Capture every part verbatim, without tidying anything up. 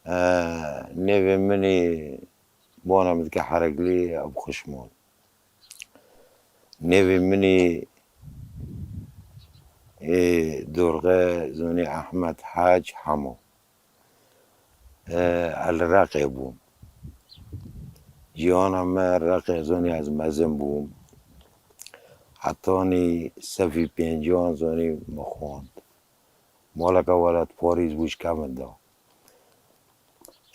E, nêvê min î bona min dike Hereglî Ebxuşmon. Nêvê min î, ê, Dorxe zonî Ehmed Hac Hemo. E, ez li Reqê bûm. Cîhana me Reqê zonî ez mezin bûm. Hetanî sefî pêncan zonî me xwend. Maleke welatparêz bû ji kevin da.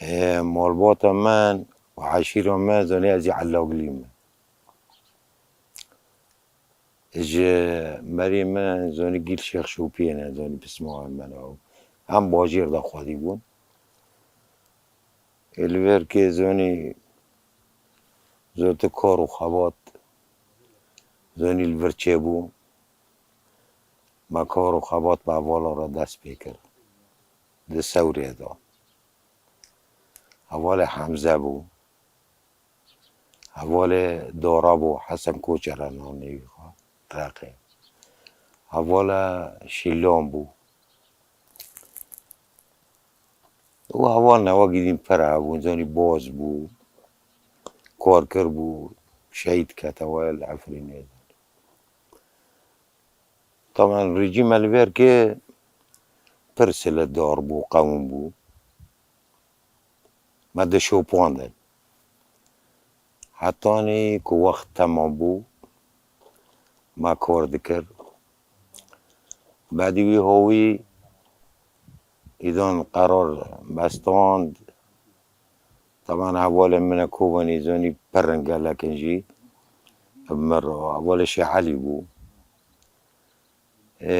E, malbata min û eşîra min zonî ez ê Elaglî me. Ji merî min zonî Gîl Şêx Şopiyê ne, zonî pismavên min ew. Em bajêr de xwedî bûn. Ê li vêrkê zonî zotî kar û xebat zonî li vir çêbû. Me kar û xebat bi hevala re dest pê kir. Di Sewrê de. Hevalê Hemze bû. Hevalê Dora bû, Hesen Koçer e navnê wî xwe, Reqê. Hevalê Şîlon bû. Û heval ne wekî din pir hebûn, zanî boz bû, karkir bû, şehîd kete we li Efrînê. Taban rejîm e li vêrkê pir siledar bû, qewim bû. Me dişopandin. Hetanî ku wext temam bû, me kar dikir. Bedî wî hawî îdan qerar me stand. Taban hevalên min e Kobanî zonî pir in gelek in jî. Mir hevalê Şêh Elî bû. Ê,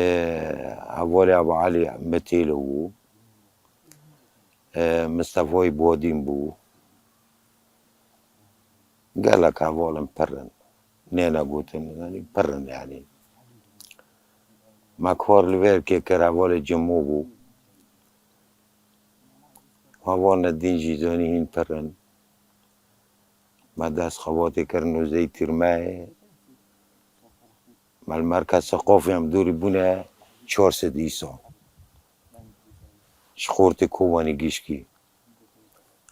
hevalê Ebu Elî Mitêlo bû. Ê, Mistefayî Bodîn bû. Gelek hevalên pir in. Nêne gotin, yanî pir in yanî. Me kar li vêrkê kir, hevalê Cimo bû. Hevalên din jî zonî hîn pir in. Me dest xebatê kir nûzdehê Tîrmehê. Me li merkez seqafê em dûrî bûne çar sed îsan. Ji xortê Kobanî gişkî.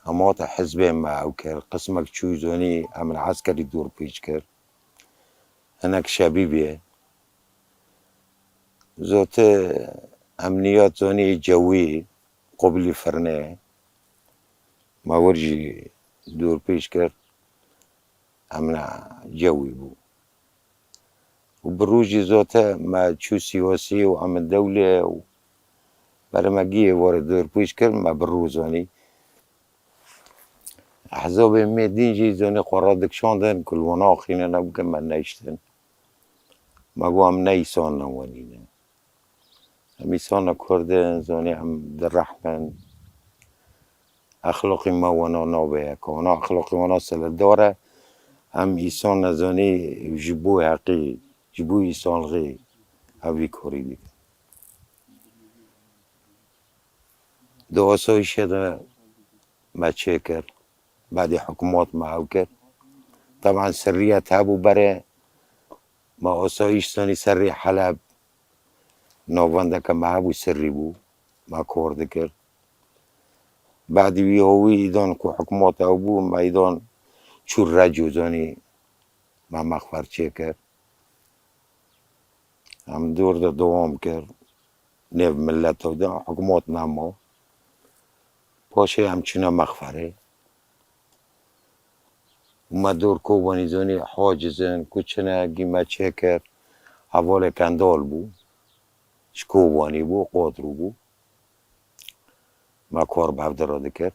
Em hate hizbê me ew kir. Qismek çû zonî em li eskerî dûr pêç kir. Hinek şebîbê. Zotî emniyat zonî cewî qobilî firnê. Me wir jî dûr pêç kir. Emna cewî bû. Û bi rû jî zote me çû siyasî û em dewlê û berê me giyê were dûr pêç kir, me bi rû zonî. Ehzabê me din jî zonî xwe re dikişandin ku li wana axîne ne bikin me neyştin. Me got em ne îsan ne wenî ne. Em îsana Kurd in, zonî em direhmin. Exlaqî me wana nabe ye. Ka wana exlaqî wana seledar e, em îsana zonî ji bo heqî, ji bo îsanlixî ev vî korî dikin. Di asayîşê de me çêkir. Badî hikûmet me ew kir. Teban sirriyet hebû berê me asayîş zanî serrî Heleb navendeke me hebû sirrî bû. Me kor dikir. Badî wî hawî îdan ku hikûmet ew bû, me îdan çû Reco zanî me mexfer çêkir. Em dor de dewam kir. Nêv millet ew de hikûmet nema. Paşê em çûne mexferê. Û me dor Kobanî zonî haciz in, ku çine gî me çêkir. Hevalê Kendal bû. Ji Kobanî bû, Qodrû bû. Me kor bi hev de re dikir.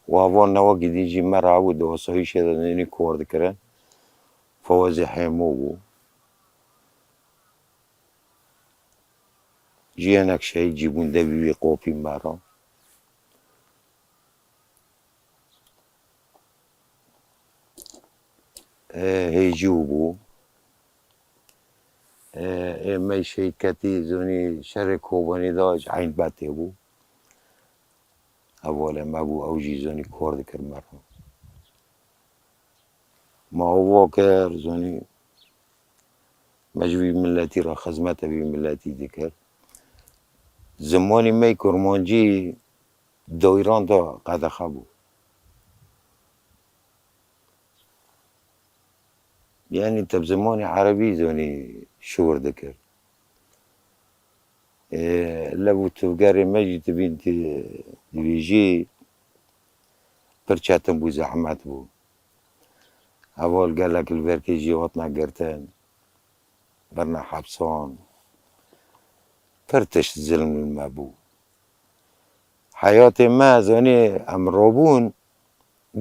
Û heval ne wekî dî jî me re hebû di asayîşê de nênî kor dikirin. Fewezê Hêmo bû. Jî hinek şehîd jî bûn devî wî qopî me re. Ê, Hêcû bû. Ê, ê me şehîd ketî zonî şerê Kobanî de ji Eynbetê bû. Hevalê me bû, ew jî zonî kor dikir me re. Me ava kir, zonî me ji vî miletî re xizmete vî miletî dikir. Zimanî me kurmancî doyran de qedexe bû. Yanî te bi zimanê erebî zonî şiwir dikir. Ê, lev û tevgerê me jî dibîn di-, divî jî pir çetin bû, zehmet bû. Heval gelek li vêrkê jî hatine girtin, birine hepsan. Pir tişt zilm li me bû. Heyatê me, zonê em rabûn,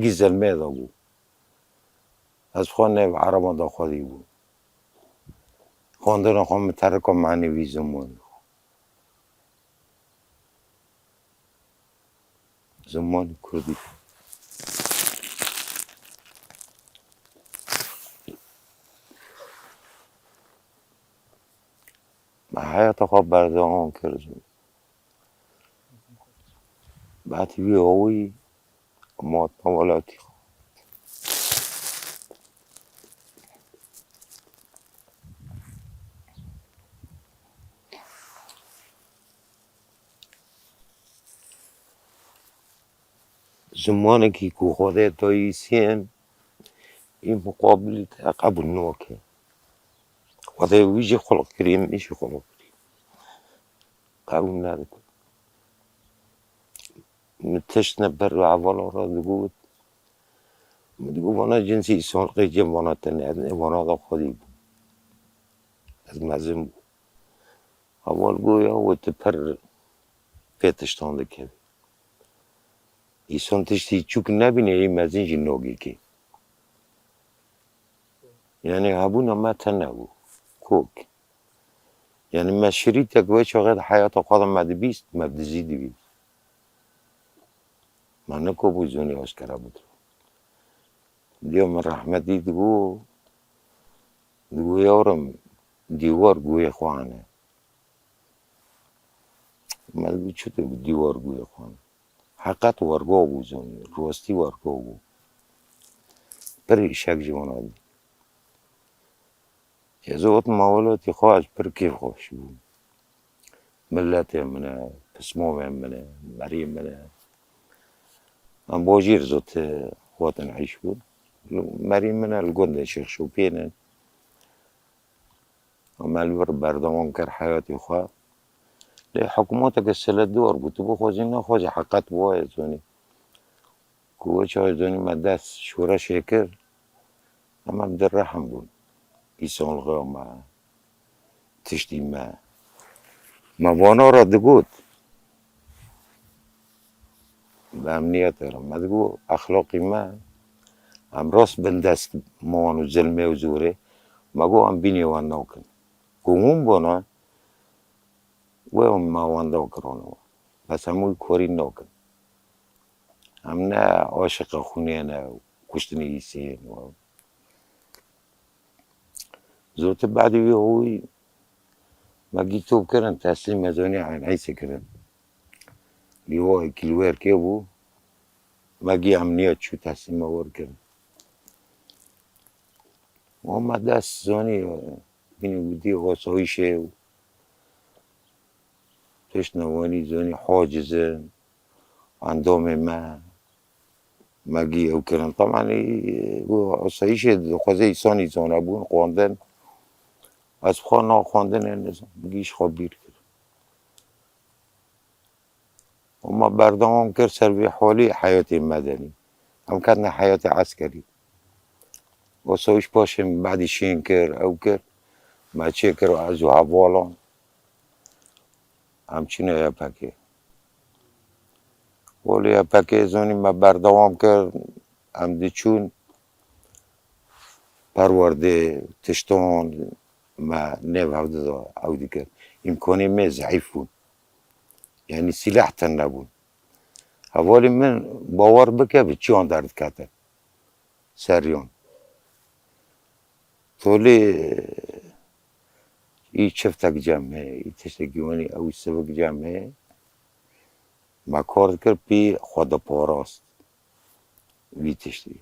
gî zilmê de bû. Ez xwe nêv ereban de xwedî bûm. Xwendina xwe min terika manevî zimanê xwe. Zimanê kurdî. Me heyata xwe berdewam kir. Bad wî hawî ma welatî xwe. Zimanekî ku Xwedê dayî sên, ê muqabilî te qebûl nake. Xwedê wî jî xulq kirî, min jî xulq kirî. Qebûl nadikin. Min tiştine ber hevala re digot. Min digot, vana cinsî îsonqê cem vana tene, ez ê vana da xwedî bûm. Ez mezin bûm. Heval goya we tu pir pê tiştan dikevî. Îson tiştî çûk nebîne, ê mezin jî nagêkê. Yanî hebûna me tene bû. Kok. Yanî me şirîtek wê çaxê di heyata xwe de me dibîst, me bi dizî dibîst. Me nikobû zonî aşkera bikiro. Diya min rehmetî digo, digo yawrim dîwar guhê xwe hene. Me digo çi tu dîwar guhê xwe hene? Heqet wergo bû zonî, rostî wergo bû. Pir îşek ji wana dî. Ez got, ma welatî xwe ez pir kêfxweş bûm. Miletê min e, pismovên min e, merî min e. Em bojîr zot hatin êş bûn. Merî min e, li gundê Şêx Şopiyê ne. Em li vir berdewam kir heyatê xwe. Lê hikûmeteke seledor bû, tu bixwazî nexwazî heqet waye zonî. Ku wê çaxê zonî me dest şoreşê kir, em em di rehm bûn. Îsonlixê me, tiştî me. Me vana re digot, bi emniyetê re me digot, exlaqî me, em rast bin dest me wan û zilmê û zorê, me got, em bînê wan nakin. Ku hûn bona, wê me wan da kiranawa. Bes em wî korî nakin. Em ne aşiqa xwînê ne û kuştinê îsê ne. Zotir badî wî hawî me gî top kirin, teslîm mezonî Eyn Eysê kirin. Lîwayekî li wêrkê bû. Me gî emniyet çû teslîm me wêr kirin. Û me dest zonî, bînî gotî asayîşê û tişt newanî zonî haciz in, endamê me, me gî ew kirin. Temanî, û asayîşê dixwaze îsanî zane bûn, xwendin. Ez xwe na xwendinê nizam, gî ji xwe bîr kir. Û me berdewam kir ser vê holî heyatê medenî. Em ketine heyatê eskerî. Û soyîş paşê min badî şên kir, ew kir. Me çê kir, ez û hevalan. Em çûne Y P G. Holê Y P G zonî me berdewam kir. Em diçûn perwerdê, tiştan me nêv hevdi da ew dikir. Îmkanê me zehîf bûn. Yanî sîleh tune bûn. Hevalê min bawer bike bi çiyan derdiketin. Seriyan. Tolê î çiftek cem heye, î tiştekî wanî ew sivik cem heye. Me kar dikir pî xwe diparast. Vî tiştî.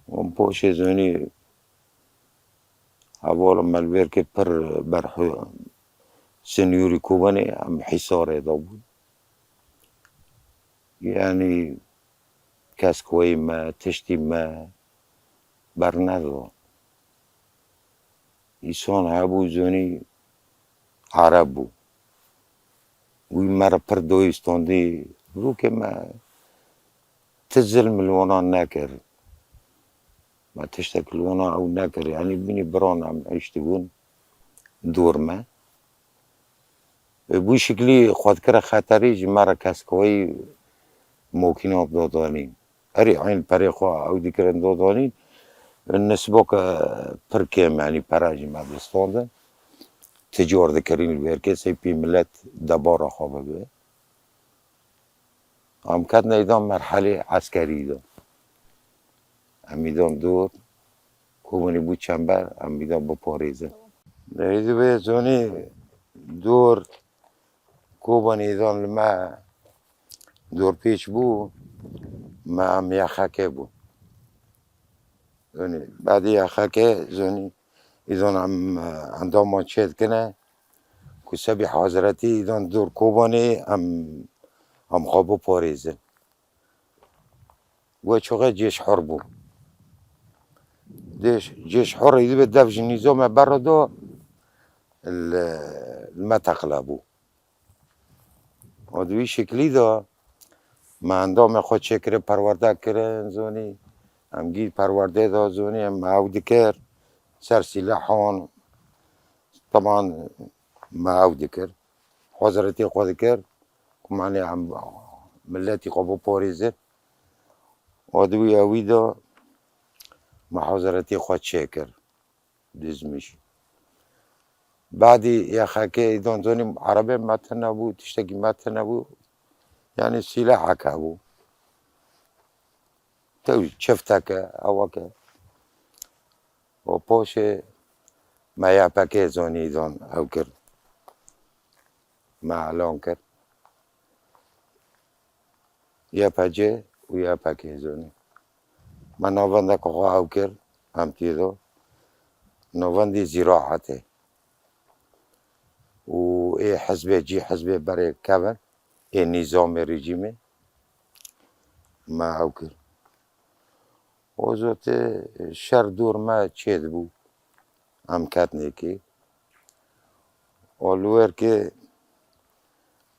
Wan paşê zonî hevala me li vêrkê pir berxwe, Sinûrî Kobanê em hîsarê de bûn. Yanî keskoyî me, tiştî me berneda. Îson hebû zonî Ereb bû. Wî me re pir doyîstandî. Rûkê me ti zilm li wana nekir. Me tiştek li wana ew nekir. Yanî bînî biran em hiştibûn dor me. Bi wî şiklî xwe dikire xeterî, ji me re keskoyî mokîna dadanîn. Erê eyn perê xwe ew dikirin dadanîn. Nisboke pir kêm, yanî pere ji me distandin. Ticar dikirin li vêrkê, sey pî milet debara xwe bibe. Em ketine îdan merhelê eskerî de. Em îdan dor, Kobanê bû çember, em îdan biparêzin. Êdî vê zonî dor, Kobanê îdan li me dorpêç bû, me em Y X K bûn. Zonî, badî Y X K zonî, îdan em, e, endaman çêdikine, ku sebî hazretî îdan dor Kobanê em, em xwe biparêzin. We çoxe cêş hur bû. Cêş, cêş hur îdî be dev ji nîzame berro do li, li me teqla bû. Û di wî şiklî de me endamê xwe çêkirê perwerde kirin, zonî. Em gî perwerdê de zonî, em ew dikir, ser sîlehan, teman me ew dikir. Hazretî xwe dikir, ku manê em miletî xwe biparêzin. Û di wî ewî de me hazretî xwe çêkir. Dizmîş. Badî Y X K îdan zonî erebê me tune bû, tiştekî me tune bû. Yanî sîleheke bû. Tew çifteke, eweke. Û poşê me Y P G zonî îdan ew kir. Me elan kir. Y P C û Y P G zonî. Me navendeke xwe ew kir, em tê de. Navendî zîraetê. Û ê hizbê cî, hizbê berê kevin, ê nîzamê rejîmê me ew kir. O zote şer dor me çêdibû. Em ketnêkê. O li wer ke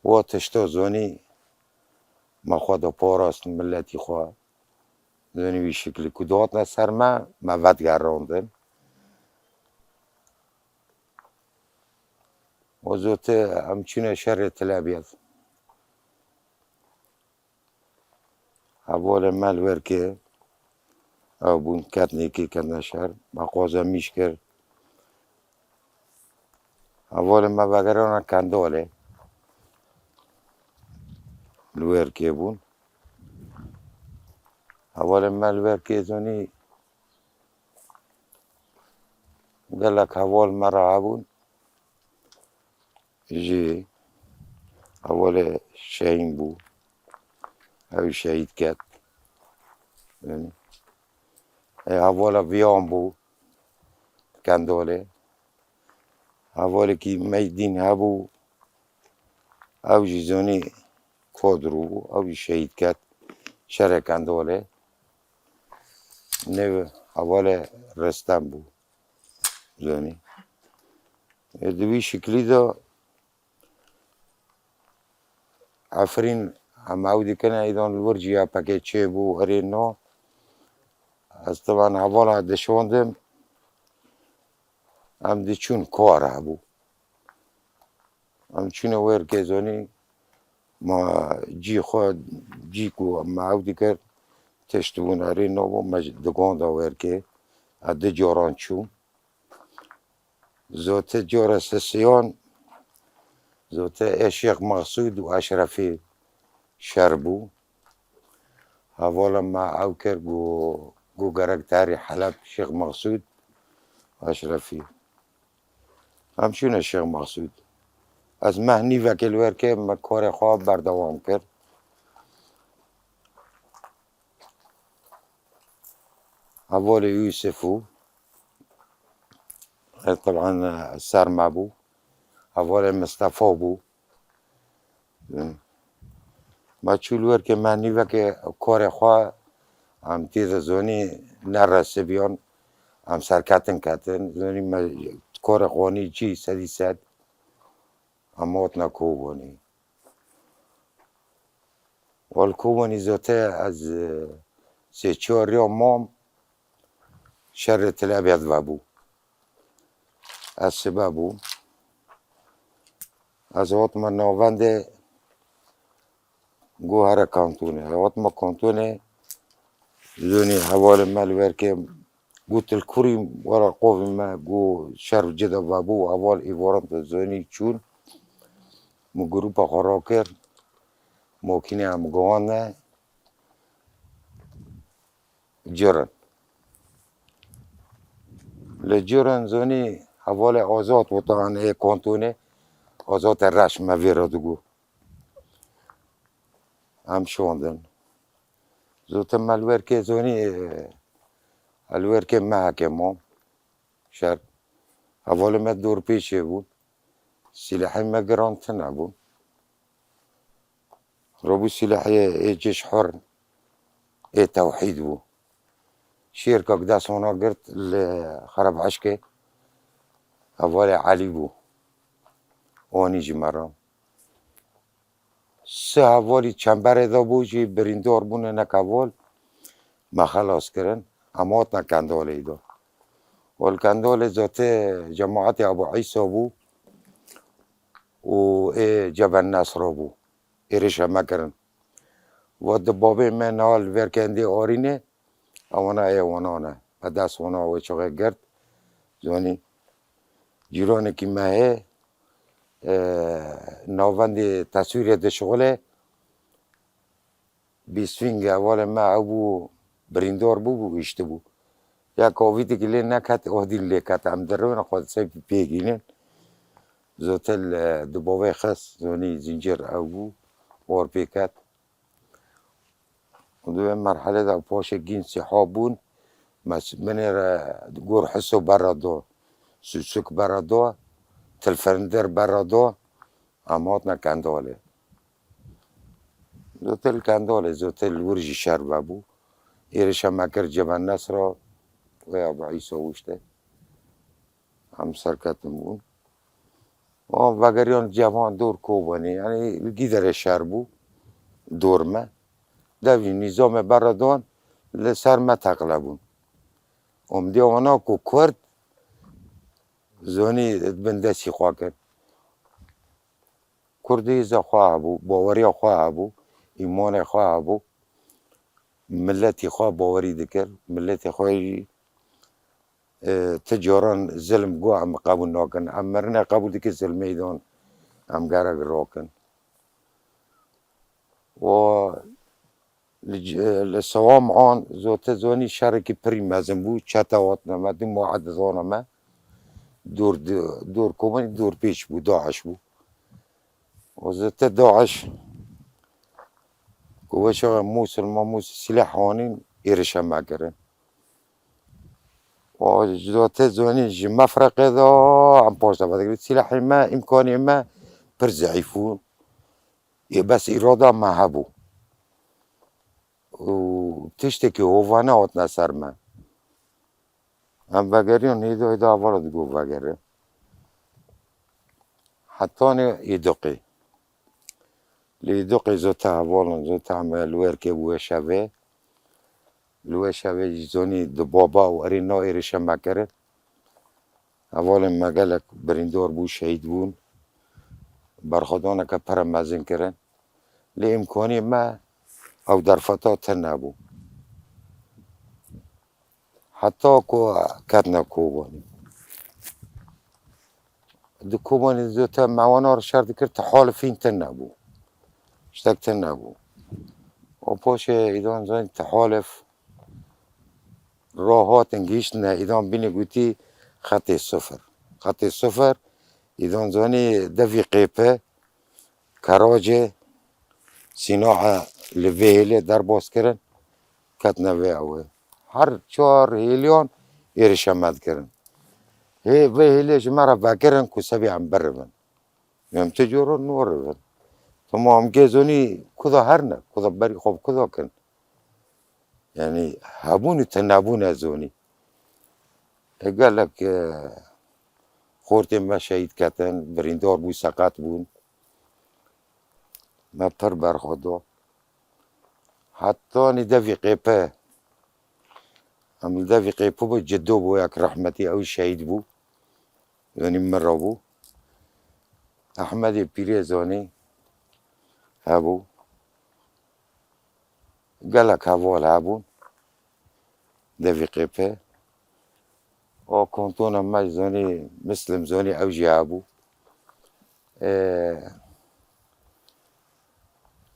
wa tişta zonî me xwe de parast miletî xwe. Zonî wî şiklî ku dihatine ser me, me vedigerandin. O zote em çûne şerê Tilebiyet. Hevalê me li wer kê ew bûn, ketnêkê ketine şer. Me xwaze mîş kir. Hevalê me vegerana Kendalê. Li wer kê bûn. Hevalê me li wer kê zonî gelek heval me re hebûn. Jî hevalê Şehîn bû. Ew şehîd ket. Yanî, e, hevala Viyan bû. Kendalê. Hevalekî Meydîn hebû. Ew jî zonî Kodrû bû. Ew jî şehîd ket. Şerê Kendalê. Nêv hevalê Restem bû. Zonî. E, di wî şiklî de Efrîn em ew dikine, îdan li wir jî ya pekê çêbû, herê no. Ez teban hevala dişondim. Em diçûn kar hebû. Em çûne wer kê zonî, ma cî xwe, cî ku me ew dikir, tişt bûn, herê no bû, me ji digonda wer kê. Ez du caran çûm. Zote cara sesiyan, zote ê Şêx Mexsûd û Eşrefî şer bû. Hevala me ew kir, got, got gerek te herî Heleb, Şêx Mexsûd, Eşrefî. Em çûne Şêx Mexsûd. Ez meh nîvekê li wer kê me karê xwe berdewam kir. Hevalê Yûsif û, e, teban, e, ser me bû. Hevalê Mistefa bû. Me çû li werkê me nîvekê korê xwe, em tê de zonî neresibiyan, em serketin ketin. Zonî me korê xwe nî cî sedî sed, em hotine Kobanî. Wal Kobanî zote ez, e, sê çar riya mam, şerê Til Ebyad vebû. Ez sibe bûm. Ez hatime navendê, got here kantonê. Hatime kantonê, zonî hevalê me li werkê got, "Til kurî were qovî me." Got, "Şer cida vebû." Heval êvaran de zonî çûn. Min grûpa xwe rakir. Makîne em gihandine. Cirin. Li Cirin zonî hevalê Azad û tan ê kantonê, Azad e reş me vê re digot. Em şandin. Zotin me li werkê zonî, e, li werkê me heke mam. Şer. Hevalê me dorpêçê bûn. Sîlehê me giran tune bûn. Robû sîlehê ê cêş hur ê tewhîd bû. Şêrkek dest wana girt li Xereb Eşkê. Hevalê Elî bû. Anî ji me re. Sê hevalî çemberê de bû jî birîndar bûne nek heval. Me xelas kirin. Em hatine Kendalê de. Û li Kendalê zotê cemaetê Ebû Îsa bû û ê Cebel Nesra bû. Êrişa me kirin. Vat di babê me niha li vêr kendê arîne, ewana ê wana ne. Me dest wana wê çaxê girt. Zonî cîranekî me hê, e, navendê teswîrê dişixulê. Bîsfîngê hevalê me ew bû, birîndar bû, bû, hiştibû. Ya kovîdekî lê neket, odî lê ket. Em dirûn xwe sey pêgînin. Zotel, e, di bavê xist, zonî zincir ew bû, or pê ket. Di wê merhelê de paşê gîn sîha bûn, mes-, binê re gor hiso berra do, sûsûk berra do, tilfirindir berra do, em hatine Kendalê. Zotel Kendalê, zotel wir jî şer vebû. Êrişa me kir Cebel Nesra, wê Ebû Îsa wişte. Em serketin bûn. Wan vegeriyan cevan dor Kobanî, yanî li Gîderê şer bû, dor me. Devî nîzamê berra dan li ser me teqle bûn. Û min diya wana ku Kurd zonî bin destî xwe kir. Kurdî hêza xwe hebû, baweriya xwe hebû, îmanê xwe hebû. Miletî xwe bawerî dikir, miletê xwe jî, e, ti caran zilm got em qebûl nakin. Em mirinê qebûl dikin, zilmê îdan em gerek rakin. Û li c-, li Sewam an zote zonî şerekî pirî mezin bû, çete hatine me, du muedizana me, dor, dor Kobanî dor pêç bû, DAIŞ bû. Û zete DAIŞ ku weşa Mûsil ma Mûsil sîleh hanîn êrişa me kirin. Û ji te zonî ji mefreqê de em paş de vedigirin. Sîlehê me, îmkanê me pir zeîf bûn. Ê bes îrada me hebû. Û tiştekî hovane hatine ser me. Em vegeriyan hêda hêda hevala digot vegere. Hetanê Êdoqê. Li Êdoqê zote hevalan, zote em li werkê bû wê şevê. Li wê şevê jî zonî di baba û erê na êrişa me kirin. Hevalên me gelek birîndar bû, şehîd bûn. Berxwedaneke pire mezin kirin. Lê îmkanê me ew derfeta tune bû. Heta ku ketine Kobanî. Di Kobanî zote me wana re şer dikir, tehalifîn tune bû. Tiştek tune bû. Û paşê îdan zanî tehalif rahatin gihîştine îdan bînî gotî xetê sifir. Xetê sifir, îdan zanî devî qêpe, keracê, sînae li vê hêlê derbas kirin, ketine vê ew ê. Her çar hêliyan êrişa me dikirin. Hê vê hêlê ji me re vekirin ku sebî em biribin. Em ti coro nû rivin. Tamam, em kê zonî kuda herne, kuda berî xwe bi kuda kin. Yanî hebûn û tinebûn e zonî. E, gelek, e, xortên me şehîd ketin, birîndar bû, seqet bûn. Me pir berxwe da. Hetanî devî qêpe. Em li devî qêpe bû, Ciddo bû, yek rehmetî, ew şehîd bû. Yanî min re bû. Ehmedê Pîrê zonî hebû. Gelek heval hebûn. Devî qêpe. O kontona me zonî, Mislim zonî, ew jî hebû. Ê,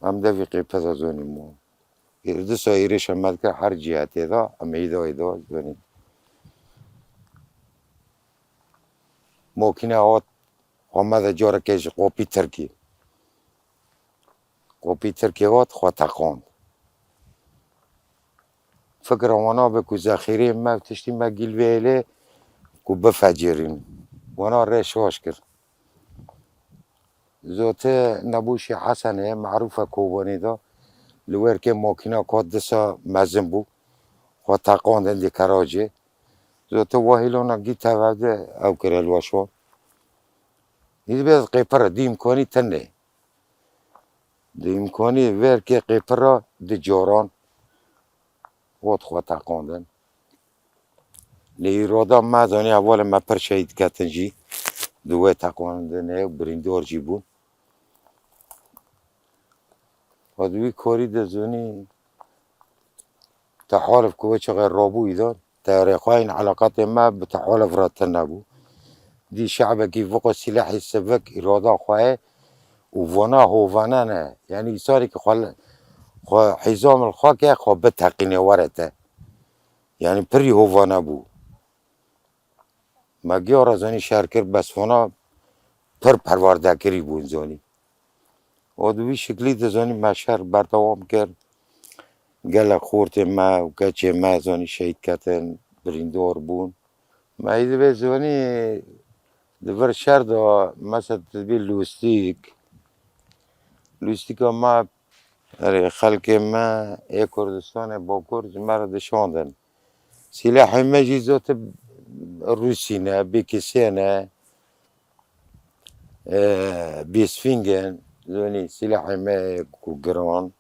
em devî qêpe de zonî mû. Ê, disa êrişa me dikir her cihetê de, em êda êda zonî. Makîne hat, xwe me de careke ji qopî Tirkî. Qopî Tirkê hat, xwe teqand. Fikra wana be ku zexîrê me û tiştî me gîl vêlê ku bifecêrîn. Wana rê şaş kir. Zote Nebûşî Hesenê, merûf e Kobanê de, li werkê makîna kat disa mezin bû. Xwe teqand hindê keracê. Zote wahîlona gî tevevde ew kire li weşo. Hî dibe qêpire, dî imkanî tenê. Di îmkanî verkê qêpira di caran got xwe teqandin. Lê îroda me zanî hevalê me pir şehîd ketin jî di wê teqandinê û birîndar jî bûn. Û di wî karî de zonî tehalif ku wê çaxê rabû îdan, Te rêxwayên eleqatê me bi tehalif re tune bû. Dî şe'bekî viko sîlehê sivik îrada xwe ye û vana hovane ne. Yanî îsanekî xwe, xwe hîzam li xwe ke xwe biteqîne were te. Yanî pirî hovane bû. Me giya re zonî şer kir, bes vana pir perwerdekirî bûn zonî. Û di wî şiklî de zonî me şer berdewam kir. Gelek xortê me û keçê me zonî şehîd ketin, birîndar bûn. Me ê divê zonî di vir şer de mesela tu dibî lûstîk. Lûstîka me, erê, xelkê me ê Kurdistanê Bakur ji me re dişandin. Sîlehê me jî zote Rûsî ne, bêkisê ne, e, bêsfîng in, zonî sîlehê me ku giran,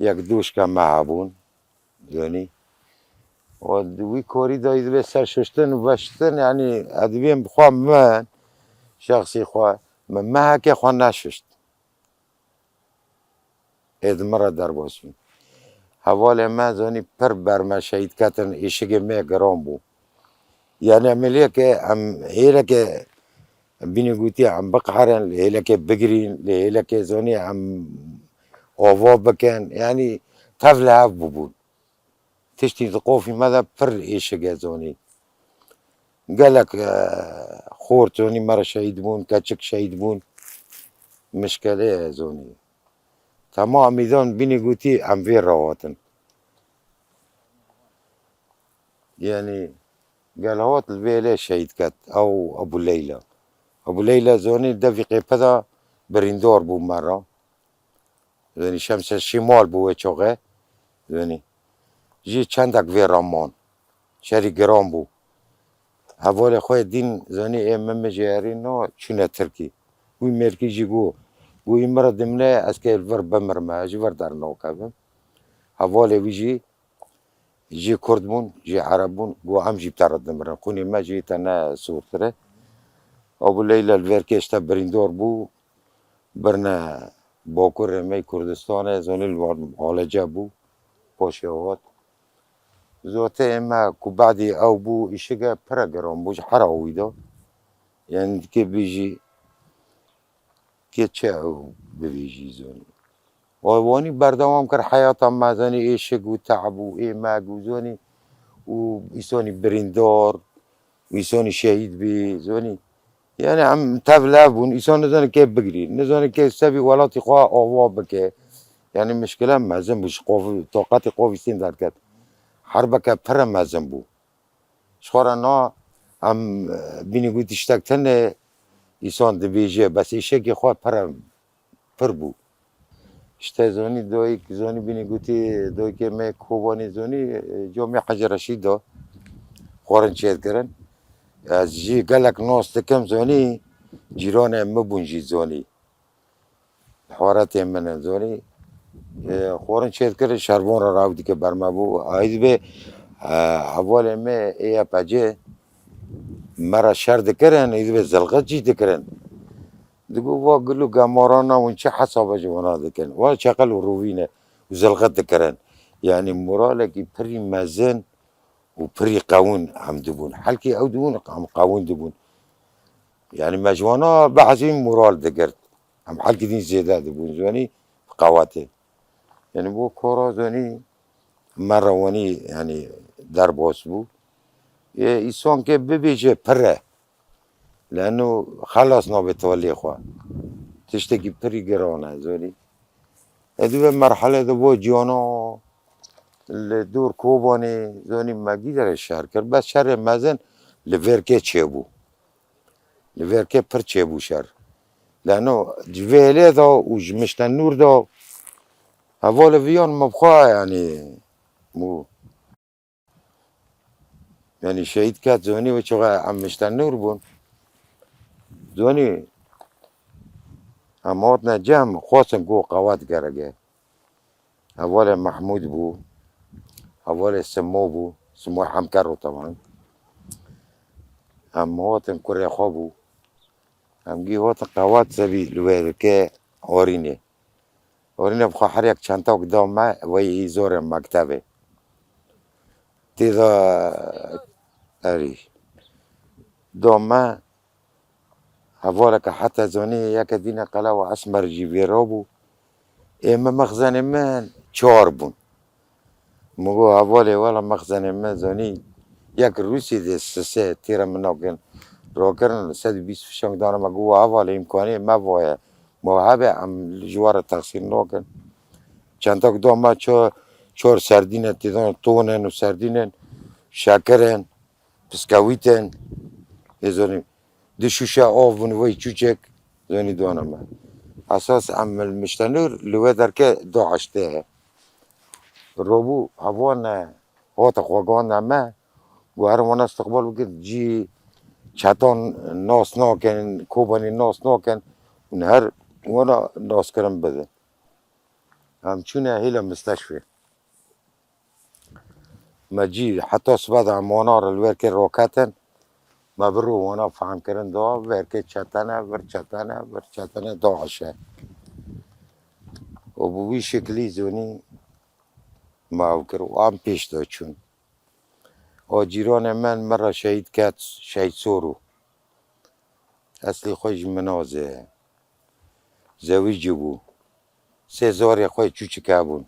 yek doşka me hebûn, zonî. Û di wî korî de divê ser şuştin û veştin, yanî ez divêm bi xwe min, şexsî xwe, min mehekê xwe neşuşt. Ê di min re derbas bûn. Hevalê me zonî pir ber me şehîd ketin, êşigê me giran bû. Yanî em hêliyeke, em hêleke bînî gotî em biqerin, li hêleke bigirîn, li hêleke zonî em ava bikin. Yanî tev li hev bûbûn. Tiştî di qofî me de pir êşik e zonî. Gelek, e, xort zonî me re şehîd bûn, keçik şehîd bûn. Mişkelê ye zonî. Temam îdan bînî gotî em vê re hatin. Yanî gel hat li vê lê şehîd ket. Ew Ebû Leyla. Ebû Leyla zonî devî qêpe de birîndar bû me re. Zonî Şemse Şîmal bû wê çaxê. Zonî. Jî çendek vê re man. Şerî giran bû. Hevalê xwe yê dîn zonî ê min mijêrî no çûne Tirkî. Wî mêrkî jî got, got, "Î min re dimne ez kê li vir bimirime, ez ji vir dernakevim." Hevalê wî jî, jî Kurd bûn, jî Ereb bûn, got, "Em jî bi te re dimirin. Xûnê me jî te ne sûrtir e." Ebû Leyla li vêrkê işte birîndar bû. Birine Bakurê me Kurdistanê, zonî li wan Halece bû, paşê hat. Zoteyê me ku badî ew bû, îşike pire giran bû, ji hera wî de. Yanî dikê bîjî, kê çi ew bivîjî zonî. Û wanî berdewam kir heyata me, zonî êşik û te'b û êmek û zonî û îsonî birîndar û îsonî şehîd bî, zonî. Yanî em tev lev bûn, îsan nizane kê bigirî, nizane kê sebî welatî xwe ava bike. Yanî mişkile mezin bû, ji qof-, toqetê qofîstên derket. Herbeke pire mezin bû. Ji xwe re na em, e, bînî gotî tiştek tune Îsan dibêje, bes îşekê xwe pir, pir bû. İşte zonî doyik, zonî bînî gotî, doyikê me Kobanê zonî, e, camê Hecî Reşîd de xwarin çêdikirin. Ez jî gelek nas dikim zonî, cîranê min bûn jî zonî. Xwaretê min in zonî. E, xwarin çêdikirin, şervan re raw dike ber me bû. Aî dibe, e, hevalê me ê Y P G me re şer dikirin, ê dibe zilxit jî dikirin. Digo, va gul û gemarana hûn çi hesaba ji wana dikin? Wa çeqel û rûvî ne û zilxit dikirin. Yanî moralekî pirî mezin û pirî qewin em dibûn. Helkî ew dibûn, em qewin dibûn. Yanî me ji wana behsî moral digirt. Em helkî din zêde dibûn. Zonî bi qewetê. Yanî bo kora zonî me re wenî, yanî derbas bû. Ê, îsan ke bibêje pir e. Leno xelas nabe tolê xwe. Tiştekî pirî giran e, zonî. E, di vê merhele de bo ciyana li dor Kobanê, zonî me gîdere şer kir. Bes şerê mezin li Vêrkê çêbû. Li Vêrkê pir çêbû şer. Leno ji Vêlê de û ji Miştenûr de hevalê viyan me bi xwe, yanî, bû. Yanî şehîd ket, zonî wê çaxa em Miştenûr bûn. Zonî em hatine cem, xwestin ku qewet gerek e. Hevalê Mehmûd bû, hevalê Simo bû, Simo Hemkero teban. Em hatin kurê xwe bû. Em gî hatin qewet sebî li wê dike Orînê. Orîne bi xwe her yek çentak da me, wey î zorê mektebê. Tê de erî. Da me, hevaleke heta zonî yeke dîne qelewa esmer jî vêra bû. Ê me mexzenê min çar bûn. Min got, hevalê wela mexzenê min zonî yek Rûsî dê sisê têre min nakin. Rokirin sed û bîst fişang dane me, got, hevalê îmkanê me vaye. Ma hebe em ji we re texsîr nakin. Çentak da me ça-, çar serdîne têdan, tonin û serdînin, şekirin, piskewîtin. Ê zonî, du şûşe av bûn wey çûçek, zonî dane me. Esas em li Miştenûr li wê derke DAIŞ tê. Robû hevan hate xweganda me, got herin wana istiqbal bikin, cî çetan nas nakin, Kobanî nas nakin, hûn her wana naskirin bidin. Em çûne hêla misteşfê. Me cî heta sibe de em wana re li Vêrkê roketin. Me bi rû wana fehm kirin da Vêrkê çetene, vir çetene, vir çetene DAIŞ e. Û bi wî şeklî zonî me ew kir û em pêş de çûn. O cîranê min, min re şehîd ket, şehîd Soro. Eslî xwe ji Minazê ye. Zewîcî bû. Sê zarê xwe çûçik hebûn.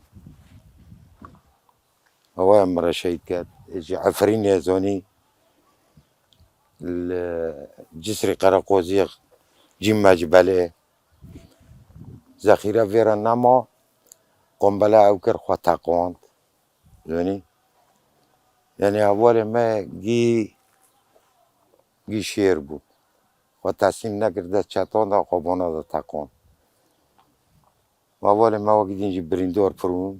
Ewa min re şehîd ket. Ji Efrînê zonî li Cisrî Qereqozî cî me ji belê. Zexîre vê re nema, qombela ew kir xwe teqand. Zonî? Yanî hevalê me gî, gî şêr bû. Xwe teslîm nekir, dest çetan da, xwe bona da teqon. Hevalê me wekî din jî birîndar pir bûn.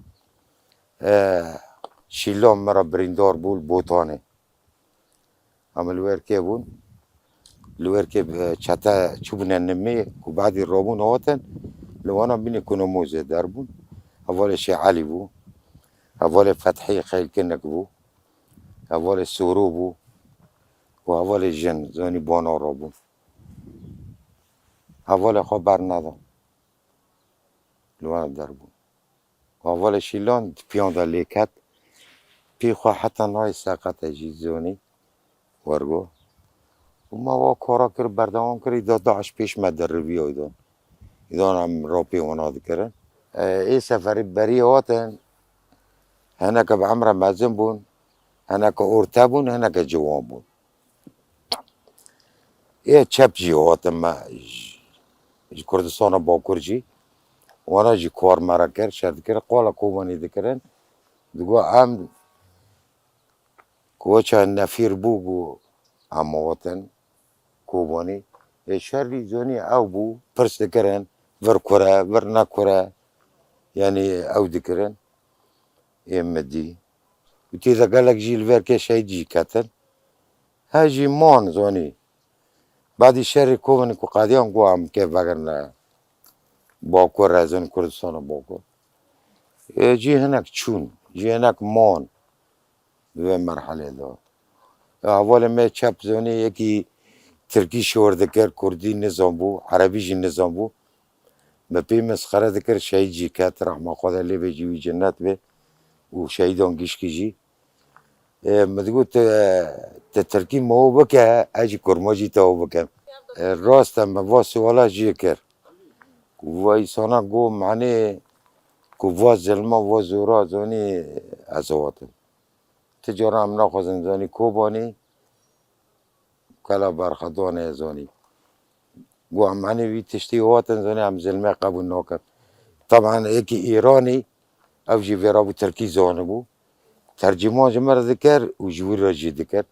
E, Şîlan me re birîndar bû li Botanê. Em li Wêrkê bûn. Li Wêrkê, e, çete çûbûne nimê ku badî robûn hatin, li wana bînî kunomozê der bûn. Hevalê Şêh Elî bû. Hevalê Fethî Xeylkinik bû. Hevalê Soro bû. Û hevalê jin, zonî bona robûn. Hevalê xwe berneda. Li wana der bûn. Hevalê Şîlan di piyan de lê ket. Pî xwe heta nayê seqete jî zonî. Wergo. Û me wa kara kir, berdewam kir, îda DAIŞ pêş me diriviya îdan. Îdan em rapê wana dikirin. E, ê seferî berî hatin, hineke bi emre mezin bûn, hineke orte bûn, hineke ciwan bûn. Ê çep jî hatin me ji, ji Kurdistana Bakur jî. Wana jî kar me re kir, şer dikir, qala Kobanî dikirin. Digo em Koça nefîr bû, bû em hatin Kobanî. Ê şerî zonî ew bû, pirs dikirin, vir kure, vir ne kure, yanî ew dikirin. Ê min dî. Û tê de gelek jî li vêrkê şehîd jî ketin. He jî man zonî. Badî şerê kovin ku qediyan ku em kê vegirine Bakur, ez in Kurdistana Bakur. Ê, cî hinek çûn, cî hinek man di vê merhelê de. Ê, hevalê me çep zonî yekî tirkî şor dikir, kurdî nizanbû, erebî jî nizanbû. Bi pê mesxere dikir, şehîd jî ket, rehma Xwedê lê bê, cî wî cennet bê û şehîdan gişkî jî. Ê, min digot, "Tu, tu tirkî me û bike, ez jî kurmancî te û bikim." Ê, rast e, me va suala jê kir. Ku va îsana got, manê ku va zilma, va zora zonî ez hatim. Ti cara em naxwazin zonî Kobanî, kela berxedane zonî. Got, "Em henê vî tiştî hatin zonî, em zilmê qebûl nakin." Teban yekî Îranî, ew jî vêra bû, tirkî zanibû. Tercîman ji me re dikir û ji wî re jî dikir.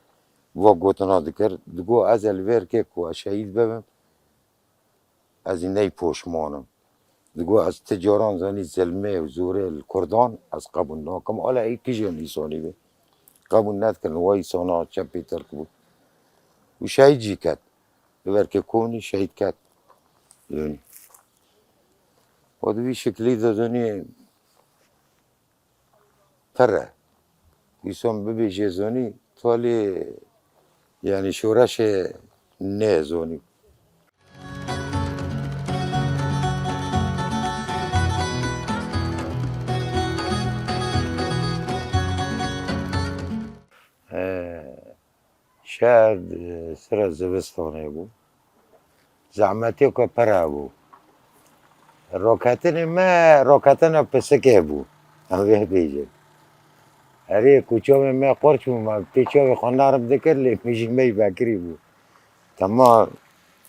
Va gotina dikir. Digot, "Ez ê li vêrkê ku ez şehîd bibim, ez ê ney poşman im." Digot, "Ez ti caran zanî zilmê û zorê li Kurdan ez qebûl nakim. Ala ê kijên îsonî be." Qebûl nedikirin, wa îsona çepê Tirk bû. Û şehîd jî ket. Li verkê Komînî şehîd ket. Zonî. Û di vî şiklî de zonî pir e. Îson bibêje zonî, talê, yanî şoreşê nê zonî. Ee, Şer, e, sira zivistanê bû. Zehmetê ku pir hebû. Roketinê me, roketina pisikê bû. Em vê bêjin. Herê ku çavê me qurç bû, me pê çavê xwe nerm dikir, lê mijî me yî vekirî bû. Tema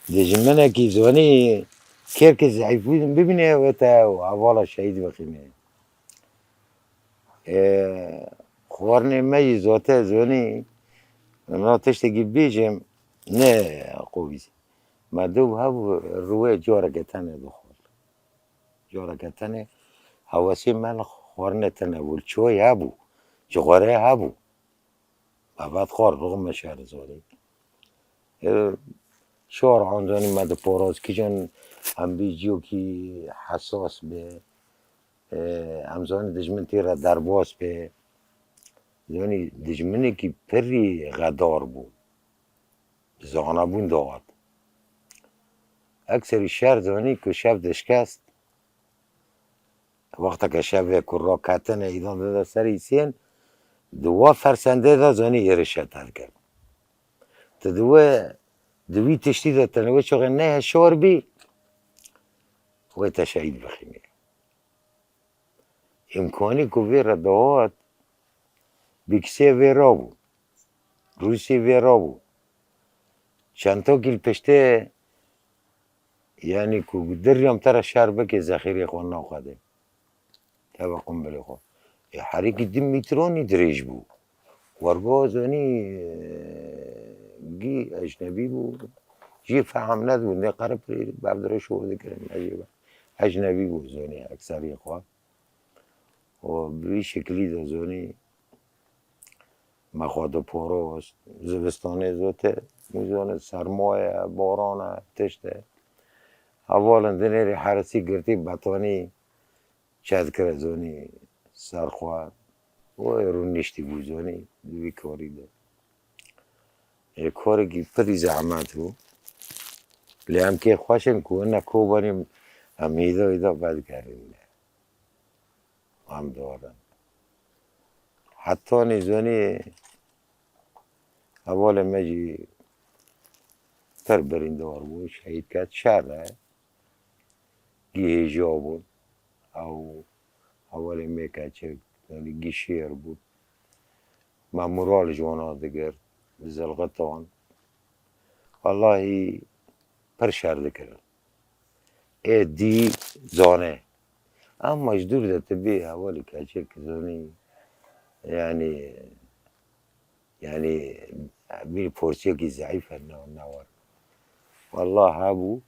dijminekî zonî kêrkê zeîf bû, bibîne wê te û hevala şehîd bixîne. Ê, xwarinê me yî zote zonî, na tiştekî bêjim, ne qovî. Me du hebû, rûyê careke tenê dixwar. Careke tenê hewesê me li xwarinê tune bû, li çoyê hebû, ji xwarê hebû. Me vedixwar, rixme şer zonî. Ê, şor an zonî me diporos, kijan em bî ciyokî hesas be. Ê, em zanî dijmin tê re derbas be. Zanî dijminekî pirî xedar bû. Zanabûn dihat. Ekserî şer zanî ku şev dişkest. Wexteke şevê ku raketine îdan dide ser îsên, di wa fersendê de zanî êrişe te dikir. Tu di wê, di wî tiştî de tene wê çaxê nehê şor bî, wê te şehîd bixînî. Îmkanî ku vê re dihat, bîksê vê rabû, rûsê vê rabû. Çentokî li piştê, yanî ku diriyam te re şer bike, zexîrê xwe naxwedê. Teva qumbilê xwe. Ê, herikî du mîtronî dirêj bû. Wergo zonî, e, gî ecnebî bû. Jî feham nedibû. Nê qeripirî bevdirê şor dikirin. Ecnebî bû zonî ekserî xwe. Û bi vî şekilî de zonî me xwe diporost. Zivistanê zote, mizone sermaye, borane, tişte. Hevalin dinêrî herisî girtî betonî çedkire zonî ser xwe. Û rûniştî bû zonî di vî korî de. Ê, korekî pirî zehmet bû. Lê em kê xweş in ku hine Kobanî em hêda hêda vedigerîne. Em dor in. Hetanî zonî hevalê me jî pir birîndar bû, şehîd ket. Şer e. Gî hêja bûn. Ew hevalê me keçik, yanî gî şêr bûn. Me moral ji wana digirt, zilxitan. Wellahî pir şer dikirin. Ê dî zane. Ema ji dûr de tu bê hevalî keçik zonî, yanî, yanî bî porsiyekî zeîf e, ne, ne war. Wallah hebû,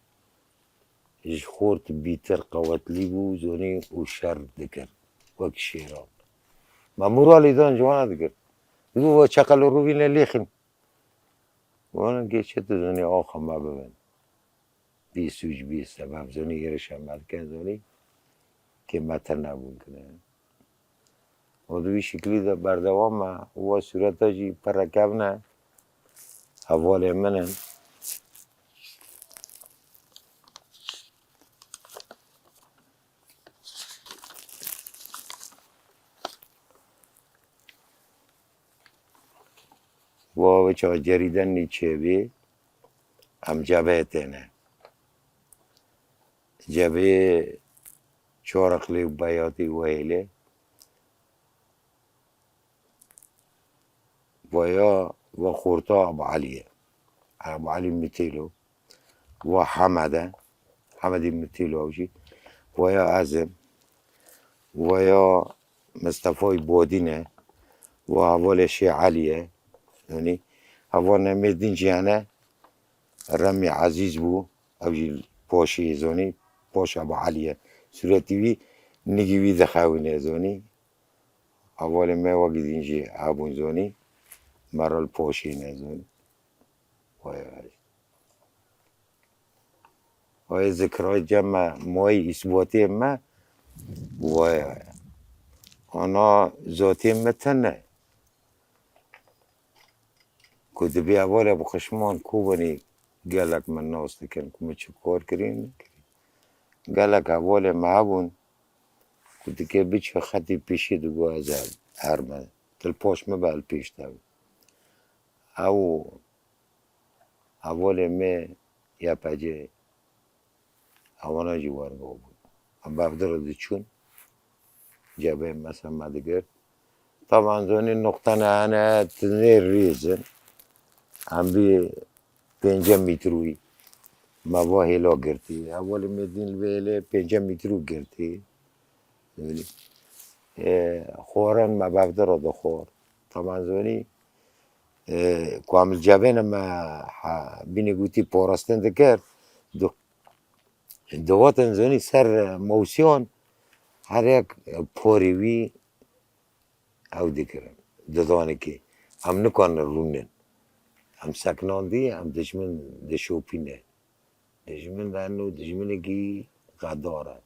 ji xort bîtir qewetlî bû, zonî û şer dikir. Wek şêran. Me moralê dan ji wana dikir. Dibû ve çeqel û rûvîne lêxin. Wana gê çi tu zonî axa me bibin. Bî sûc, bî sebeb, zonî êrişa me dikin, zonî kê me tune bûn kirin. Û di wî şiklî de berdewam e. Û we sûreta jî pir rekevn e. Hevalê min in. Wa wê çawa cerîden nî çêbî, em cebê têne. Cebê Çoraqlê û Beyatî wehêlê. Vaya ve xorta Abu Elî ye. Abu Elî Mitêlo. Ve Hemed e. Hemedî Mitêlo ew jî. Vaya ez im. Vaya Mistefayî Bodîn e. Ve hevalê Şêh Elî ye. Yanî hevalê me din jî hene. Remî Ezîz bû. Ew jî poşî zonî. Poş Abu Elî ye. Sûretî wî, nigî wî dixewîne zonî. Hevalê me wekî din jî hebûn zonî. Meral poşîne zonî. Vay vay. Ay zikra cem me, moyê îsbatê me, vay. Ana zatê me tune. Ku dibê hevalê bixişman ku binî gelek min nas dikin, ku min çi kar kirî, nekirî. Gelek hevalê me hebûn, ku dike biçe xetî pêşî digo ez her me, til paş me be el pêş te. Ew hevalê me ya pecê, ewana jî wergo bûn. Em bevdira diçûn, cebê mesela me digirt. Taban zonî nuqtene hene, tinê rêz in. Em bî pênce mîtrûyî. Me va hêla girtî. Hevalê me dîn li vê hêlê pênce mîtrû girtî. Zonî. E, xwarin me bevdira dixwar. Taban zonî, e, ku em li cebê ne me ha-, bînî gotî parastin dikir. Di-, dihatin zonî ser mewsiyan her yek porê wî ew dikirin. Didanikê. Em nikarin rûnin. Em seknandî, em dijmin dişopîne. Dijmin de eno dijminekî xedar e.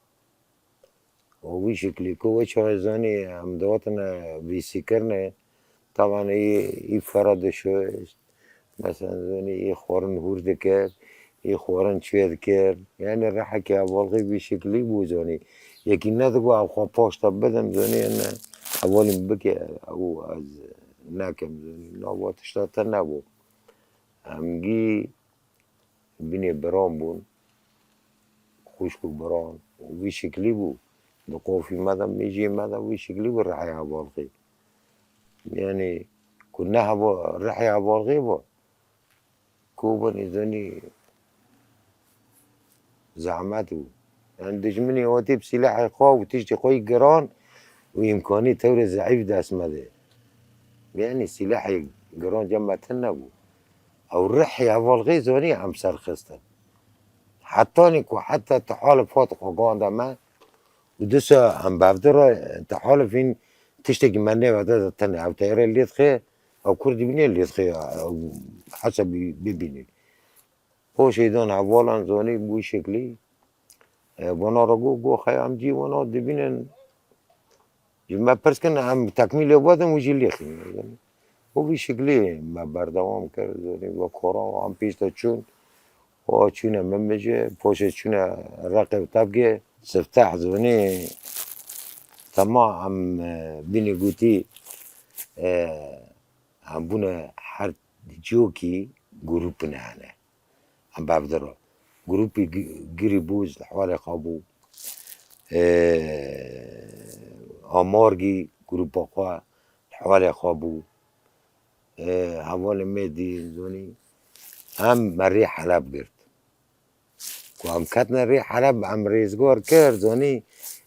Û wî şiklî ku we çawa zanî, em dihatine vîsîkirine, taban î, î fera dişo, mesela zanî, î xwarin hûr dikir, î xwarin çê dikir. Yanî rihekê hevalxî vî şiklî bû zanî. Yekî nedigo ew xwe paş te bidim zanî, ene hevalî min bike, ew ez nekim zanî. Nava tişta te nebû. Em gî binê biran bûn, xwişk û biran û vî şiklî bû. Di qofî me de, mêjê me de vî şiklî bû rihê hevalxê. Yanî ku ne heva-, rihê hevalxê bû, ku binî zanî zehmet bû. Yanî dijminê hatî bi sîlehê xwe û tiştê xwe yî giran û îmkanî tewrê zeîf dest me de. Yanî sîlehê giran cem me tune bû. Ew rihê hevalxê zanî em serxistin. Hetanî ku heta Tihalif hat xwe ganda me û disa em bevdira Tihalifîn tiştekî me nêvede de tune. Ew teyare lê dixê, ew kur dibîne lê dixê, ew hesabî bibînî. Poşê dan hevalan zanî bû şeklî. E, vana re got, got, xeya em cî vana dibînin. Ji me pirs kirin, em tekmîlê vedin û jî lêxînin. Û vî şeklî me berdewam kir, zanî, wek xora wan pêş de çûn. Û çûne Mimicê, poşê çûne Reqê û Tebgê. Sifteh zanî, tema em, e, bînî gotî, e, em bûne her ciyokî grûpine hene. Em bevdira. Grûpî gi-, girî bû, ji li hwalê xwe bû. Ê, Amargî grûpa xwe li hwalê xwe bû. Ê, hevalê me dî, zonî, em me rê Heleb girt. Ku em ketine rê Heleb, em rêzgar kir, zonî,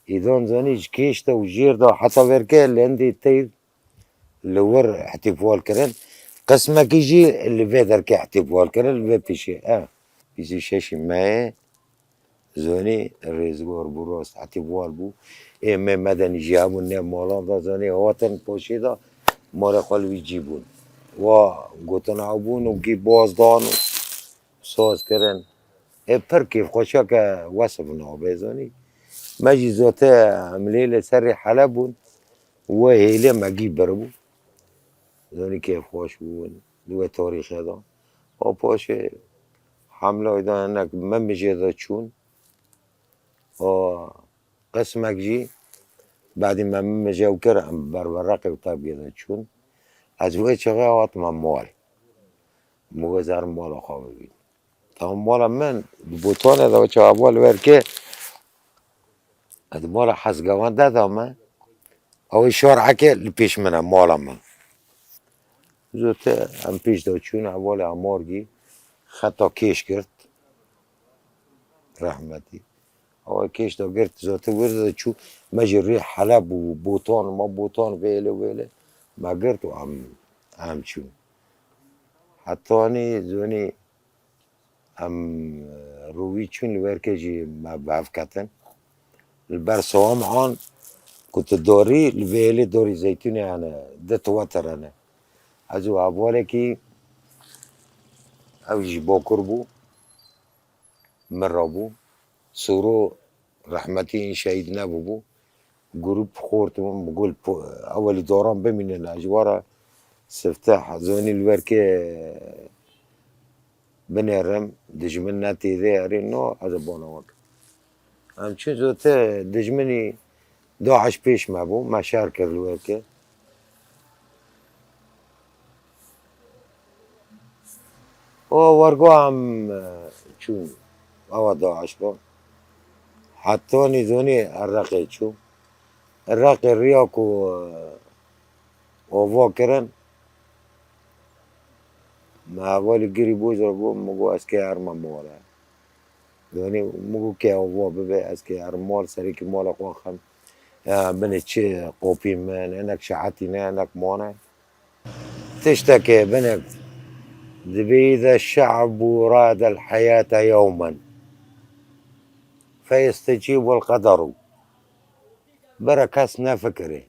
îdan zonî ji kêş de û jêr de heta vêrke lendê teyr li wir îhtîfal kirin. Qismekî jî li vê derkê îhtîfal kirin, li vê pêşê. E, Bîst û şeşê meyê zonî rêzgor bû, rast hetî war bû. Ê me medenî jî hebûn ne malan da zonî hatin poşê da, malê xwe li wî cî bûn. Wa gotina ew bûn û gî baz dan û saz kirin. Ê pir kêfxweşiya ke wesif nabe zonî. Me jî zote em lê li serê hele bûn. We hêlê me gî biribû. Zonî kêfxweş bûn. Li wê tarîxê de. O paşê hemla da hinek me mijê de çûn. O qismek jî badî me mijê ew kir, em berbereqê û tevgê de çûn. Ez wê çaxê hatime mal. Min got, "Zer mala xwe bibîn." Tamam, mala min di Botanê de, çawa bû li wer kê, ez mala Hezgewan de da me. Ew şareke li pêş min e, mala min. Zote em pêş de çûn, hevalê Amargî xeta kêş girt. Rehmetî. Ew kêş de girt, zote wir de çû. Me jî rê Heleb û Botan, ma Botan vêle vêle. Me girt û em, em çûn. Hetanî zonî em rûvî çûn li wer kê jî me bi hev ketin. Li ber Sawam an ku tu dorî, li vêlê dorî zeytûnê hene, di tuwetir hene. Ez û hevalekî, ew jî Bakur bû, min re bû. Soro rehmetî, şehîd nebûbû. Grûp xort min, bi gul po-, ewelî doran bimînin, ez ji we re sifteh zonî li wer kê binêrim, dijmin ne têdê, erê no, ez ê bona wek. Em çûn zote dijminî DAIŞ pêş me bû, me şer kir li wer kê. O wergo em, e, çûn, awa DAIŞ bû. Hetanî zonî Iraqê çû. Iraqê riya ku, e, ova kirin, me hevalî girî bû, ji bo min got, "Ez kê herma mala." Yanî min got, "Kê ava bibe, ez kê herim mal, serê kî mala xwe xem. Ya, binê çi qopî min, hinek şehetî ne, hinek mane." Tiştekê binek dibê, "Îza şe'bu radel heyate yewmen, feyestecîbul qederu." Bira kes nefikire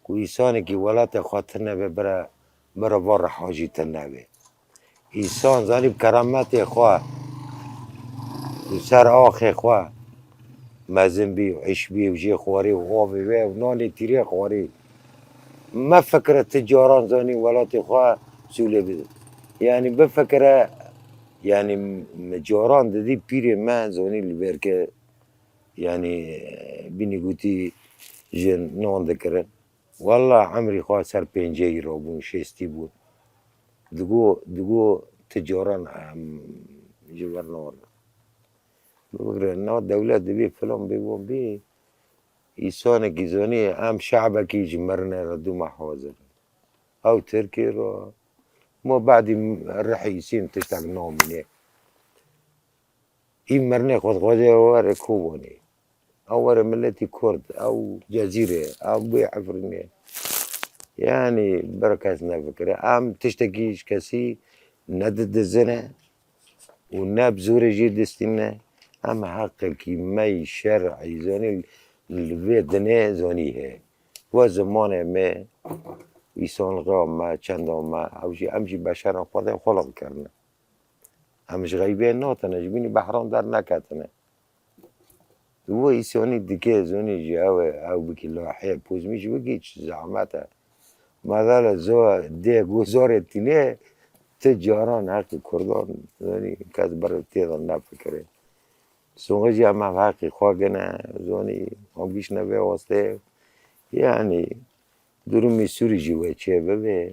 ku îsanekî welatê xwe tune be, bira, bira va reha jî tune be. Îsan zanî bi kerametê xwe û ser axê xwe mezin bî û îş bî û jê xwarî û avê wê û nanê tîrê xwarî. Mefikire ti caran zanî welatê xwe sûlê bide. Yanî bifikire, yanî mi caran didî pîrê me zanî li ber ke, yanî bînî gotî ji nan dikirin. Walla emrî xwe ser pênceyî re bûn, şêstî bûn. Digo, digo ti caran em ji ber narin. Bigire, na dewlet dibê filan bê wan bê. Îsanekî zonî em şe'bekî ji mirinê re dû me hazir. Ew Tirkê re. Ma badî rihî îsîn tiştek namîne. Î mirinê xwe dixwaze were Kobanê. Ew were miletî Kurd, ew Cezîrê, ew bê Efrînê. Yanî bir kes nefikire. Em tiştekî ji kesî nedidizine û ne bi zorê jê distîne. Em heqekî me yî şer'î zanî li vê dinê zanî heye. Wa zimanê me, îsanlixa me, çenda me, ew jî, em jî beşerên Xwedê xulq kirine. Em ji xeybê notine, ji bînî behran derneketine. Û îsonî dike zonî ji ew e, ew bikî lahê pozmî ji bikî çi zehmet e. Medale zo dê gozorê tîne, ti caran heqî Kurdan zonî kes ber tê de nefikire. Songe jî em ev heqî xwe gine, zonî em gişne vê wastê. Yanî durumê Sûrî jî wê çê bibe.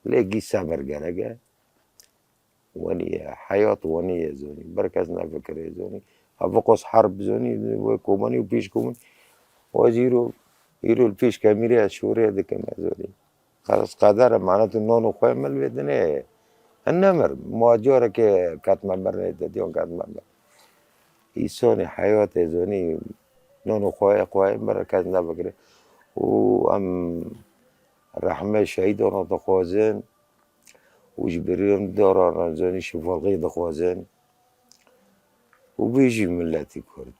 Lê gî sebir gerek e. Wenî ye, heyat wenî ye zonî. Bir kes nefikire zonî. Heviqos herb zonî, wê komanî û pêş komanî. Wez îro, îro li pêş kemîrê ez şûrê dikim ez zonî. Xelas qeder e, mana tu non û xwê min vê dinê ye. Hin nemir, ma careke ketme ber nê, te diyon ketme ber. Îsonî heyatê zonî, non û xwê, xwê min kes nefikire. Û em rehmê şehîdan dixwazin. û ji birîndaran zonî şifalxî dixwazin. û bijî miletî Kurd.